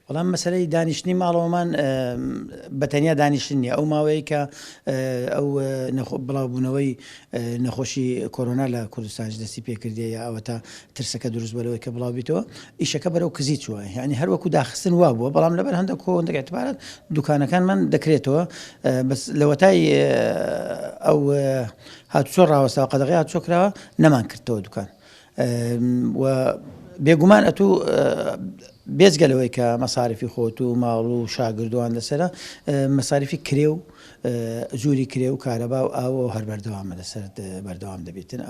وەڵام مەسەلەی دانیشتنی ماڵەوەمان بە تەنیا دانیشتن نییە، ئەو ماوەیەی کە ئەو بڵاوبوونەوەی نەخۆشی کۆرۆنا لە کوردستانیش دەستی پێکردیە یا ئەوەتا ترسەکە دروست بووە لەوەی کە بڵاو بیتەوە، ئیشەکە بەرەو کزی چووە، یانی هەر وەکو داخستن وا بووە، بەڵام لەبەر هەندێک هۆ هەندێک ئیعتبارات دوکانەکانمان دەکرێتەوە، بەس لەوەتای ئەو هاتوچۆ ڕاوەستاوە قەدەغەی هاتوچۆ کراوە نەمان کردەوە دوکان. و بێگومان ئەتوو بێجگە لەوەی کە مەساریفی خۆت و ماڵ و شاگردوان لەسرە مەساریفی کرێ و جووری کرێ و کارەبا و ئاو و هەر بەردەوامە لەسەر بەردەوام دەبێتن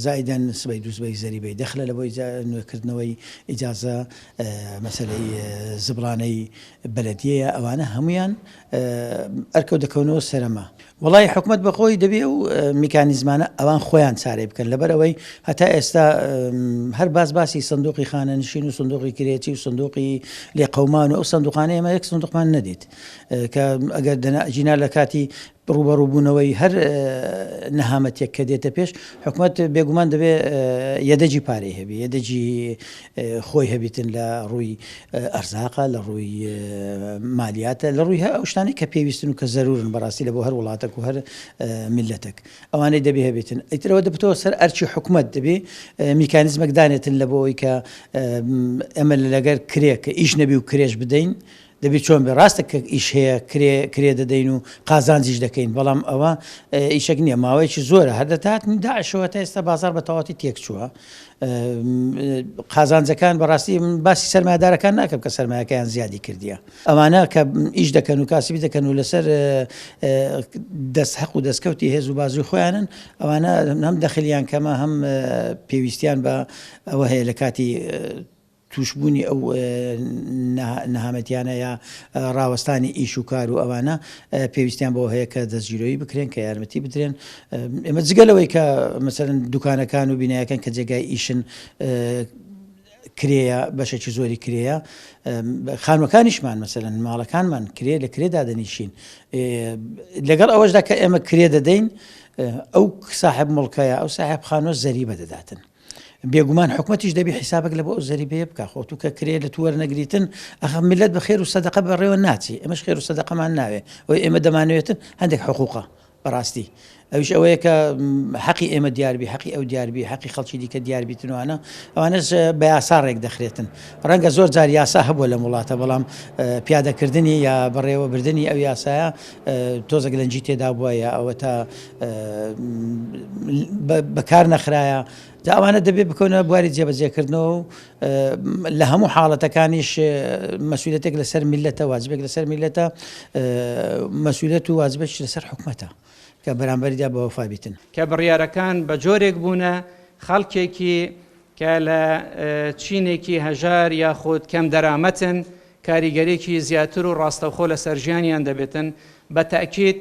زایدەن سبەی دووسبەی زەریبەی دەخلە لە بۆی نوێکردنەوەی ئیجازە مەسەلەی زبڵانەی بەلەدیەیە ئەوانە هەمویان ئەرکەو دەکەونەوە سەرەمە. وەڵایی حکومەت بەخۆی دەبێ ئەو میکانیزمانە ئەوان خۆیان چارەی بکەن لەبەر ئەوەی هەتا ئێستا هەر باس باسی سندوقی خانەنشین و سندوقی کرێچی و سندوقی لێقەومان و ئەو سندوقانە ئێمە یەک سندوقمان نەدیت کە ئەگەر دەنا ژینا لە کاتی ڕووبەڕووبوونەوەی هەر نەهامەتێک کە دێتە پێش حکومەت بێگومان دەبێ یەدەگی پارەی هەبی یەدەگی خۆی هەبیتن لە ڕووی ئەرزاقە، لە ڕووی مالیاتە، لە ڕووی هەر ئەو شتانەی کە پێویستن و کە زەرورن بەڕاستی لە بۆ هەر وڵاتەک و هەر میللەتەک ئەوانەی دەبێ هەبێتن. ئیتر ئەوە دەبتەوە سەر ئەرکی حکومەت دەبێ میکانیزمەک دانێتن لە بۆ ئەوەی کە ئێمە لەگەر کرێ کە ئیش نەبی و کرێش بدەین دەبێ چۆن بێ ڕاستە کە ئیش هەیە کرێ کرێ دەدەین و قازانجیش دەکەین بەڵام ئەوە ئیشەک نییە ماوەیەکی زۆرە هەر لە هاتنی داعشەوە تا ئێستا بازاڕ بە تەواوەتی تێکچووە قازانجەکان بەڕاستی من باسی سەرمایەدارەکان ناکەم کە سەرمایەکەیان زیادی کردیە ئەوانە کە ئیش دەکەن و کاسبی دەکەن و لەسەر دەست حەق و دەستکەوتی هێز و بازوی خۆیانن ئەوانە هەم دەخلیان کەمە هەم پێویستیان بە ئەوە هەیە لە کاتی تووشبوونی ئەو نەهامەتیانە یا ڕاوەستانی ئیش و کار و ئەوانە پێویستیان بەوە هەیە کە دەستگیرۆیی بکرێن کە یارمەتی بدرێن ئێمە جگە لەوەی کە مەسەلەن دوکانەکان و بینایەکان کە جێگای ئیشن کرێیە بەشێکی زۆری کرێیە خانوەکانیشمان مەسەلەن ماڵەکانمان کرێ لە کرێ دادەنیشین لەگەڵ ئەوەشدا کە ئێمە کرێ دەدەین ئەو ساحب مڵکەیە ئەو ساحب خانوە زەریبە دەداتن بێگومان حکومەتیش دەبی حیسابێک لە بۆ ئەو زەریبەیە بکا خۆ تو کە کرێ لە تو وەرنەگریتن ئەخە میللەت بە خێر و سەدەقە بەڕێوە ناچی ئێمەش خێر و سەدەقەمان ناوێ ئەوەی ئێمە دەمانەوێتن هەندێک حقوقە بەڕاستی ئەویش ئەوەیە کە حەقی ئێمە دیاربی حەقی ئەو دیاربی حەقی خەڵکی دیکە دیاربیتنوانە ئەوانەش بە یاسا ڕێک دەخرێتن ڕەنگە زۆر جار یاسا هەبووە لەم وڵاتە بەڵام پیادەکردنی یا بەڕێوەبردننی ئەو یاسایە تۆزێک لەنجی تێدا بووە یا ئەوە تا بەکار نەخرایە جا ئەوانە دەبێت بکەونە بواری جێبەجێکردنەوە و لە هەموو حاڵەتەکانیش مەسوولەتێک لەسەر میلەتە واجبێک لەسەر میلەتە مەسوولەت و واجبێکیش لەسەر حکومەتە کە بەرامبەریدا بە وەفا بیتن. کە بڕیارەکان بە جۆرێک بوونە خەڵکێکی کە لە چینێکی هەژار یاخود کەم دەرامەتن کاریگەرێکی زیاتر و ڕاستەوخۆ لەسەر ژیانیان دەبێتن بە تەئکید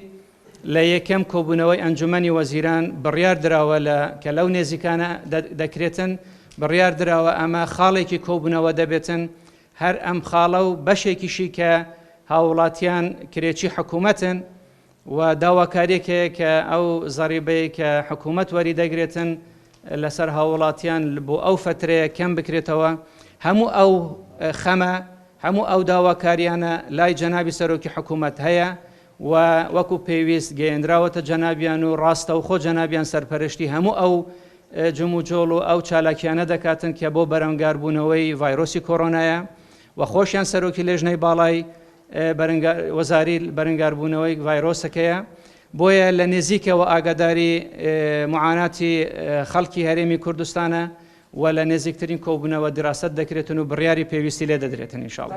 لە یەکەم کۆبوونەوەی ئەنجومەنی وەزیران بڕیار دراوە لە کە لەو نێزیکانە دەکرێتن بڕیار دراوە ئەمە خاڵێکی کۆبوونەوە دەبێتن هەر ئەم خاڵە و بەشێکیشی کە هاووڵاتیان کرێچی حکوومەتن و داواکاریەک هەیە کە ئەو زەریبەی کە حکوومەت وەری دەگرێتن لەسەر هاووڵاتیان بۆ ئەو فەترەیە کەم بکرێتەوە هەموو ئەو خەمە هەموو ئەو داواکاریانە لای جەنابی سەرۆکی حکوومەت هەیە و وەکو پێویست گەیەنراوەتە جەنابیان و ڕاستەوخۆ جەنابیان سەرپەرشتی هەموو ئەو جموجۆڵ و ئەو چالاکیانە دەکاتن کە بۆ بەرەنگاربوونەوەی ڤایرۆسی کۆرۆنایە و خۆشیان سەرۆکی لێژنەی باڵای وەزاری بەرەنگاربوونەوەی ڤایرۆسەکەیە بۆیە لە نزیکەوە ئاگاداری معاناتی خەڵکی هەرێمی کوردستانە و لە نزیکترین کۆبوونەوە دیراسەت دەکرێتن و بڕیاری پێویستی لێ دەدرێتن ان شاء الله.